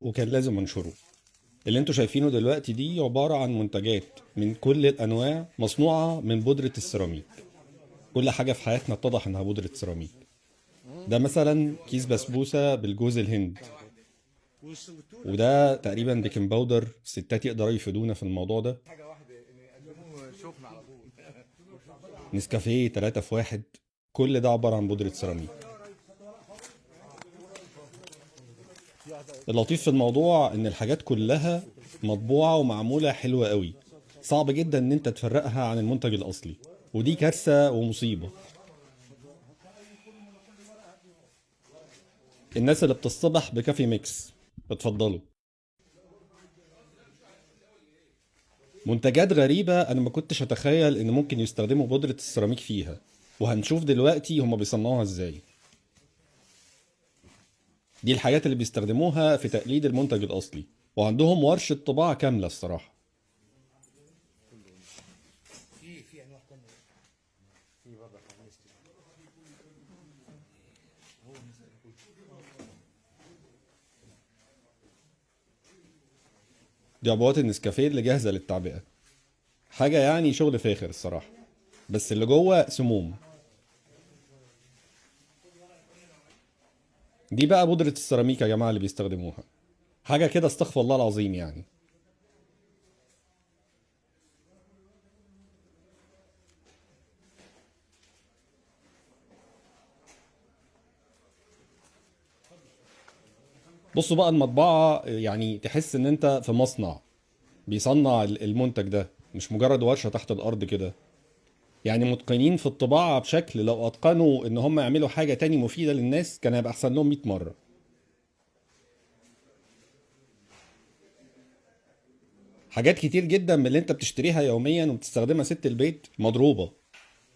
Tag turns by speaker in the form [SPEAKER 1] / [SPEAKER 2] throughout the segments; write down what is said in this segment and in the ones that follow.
[SPEAKER 1] وكان لازم انشره. اللي انتوا شايفينه دلوقتي دي عبارة عن منتجات من كل الانواع مصنوعة من بودرة السيراميك. كل حاجة في حياتنا اتضح انها بودرة سيراميك. ده مثلا كيس بسبوسة بالجوز الهند، وده تقريبا baking powder، الستات يقدروا يفيدونا في الموضوع ده. نسكافيه 3 في 1، كل ده عبارة عن بودرة سيراميك. اللطيف في الموضوع ان الحاجات كلها مطبوعة ومعمولة حلوة قوي، صعب جدا ان انت تفرقها عن المنتج الاصلي، ودي كارثة ومصيبة. الناس اللي بتصطبح بكافي ميكس اتفضلوا. منتجات غريبة انا ما كنتش اتخيل ان ممكن يستخدموا بودرة السيراميك فيها، وهنشوف دلوقتي هما بيصنعوها ازاي. دي الحاجات اللي بيستخدموها في تقليد المنتج الاصلي، وعندهم ورشة طباعة كاملة الصراحة. دي عبوات النسكافيه اللي جاهزة للتعبئة، حاجة يعني شغل فاخر الصراحة، بس اللي جوه سموم. دي بقى بودرة السيراميك يا جماعة اللي بيستخدموها، حاجة كده استغفر الله العظيم يعني. بصوا بقى المطبعة، يعني تحس ان انت في مصنع بيصنع المنتج ده، مش مجرد ورشة تحت الارض كده. يعني متقنين في الطباعة بشكل لو اتقنوا ان هم يعملوا حاجة تاني مفيدة للناس كان هيبقى احسن لهم 100 مرة. حاجات كتير جدا من اللي انت بتشتريها يوميا وبتستخدمها ست البيت مضروبة،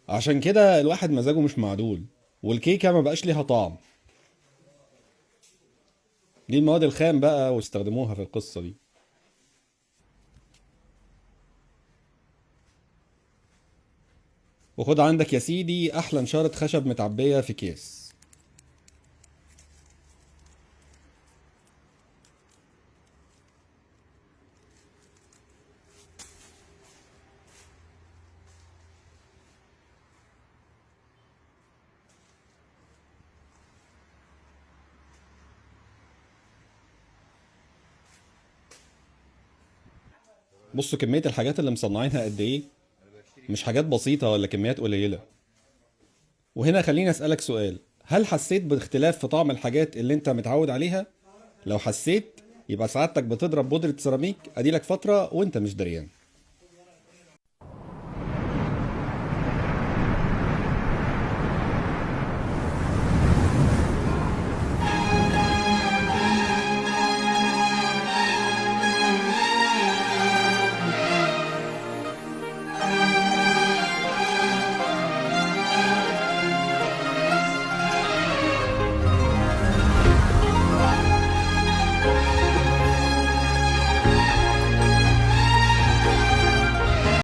[SPEAKER 1] عشان كده الواحد مزاجه مش معدول، والكيكة ما بقاش ليها طعم. دي المواد الخام بقى واستخدموها في القصة دي. وخد عندك يا سيدي احلى نشارة خشب متعبية في اكياس. بصوا كمية الحاجات اللي مصنعينها قد ايه، مش حاجات بسيطة ولا كميات قليلة. وهنا خليني أسألك سؤال، هل حسيت باختلاف في طعم الحاجات اللي انت متعود عليها؟ لو حسيت يبقى سعادتك بتضرب بودرة سيراميك اديلك فترة وانت مش دريان.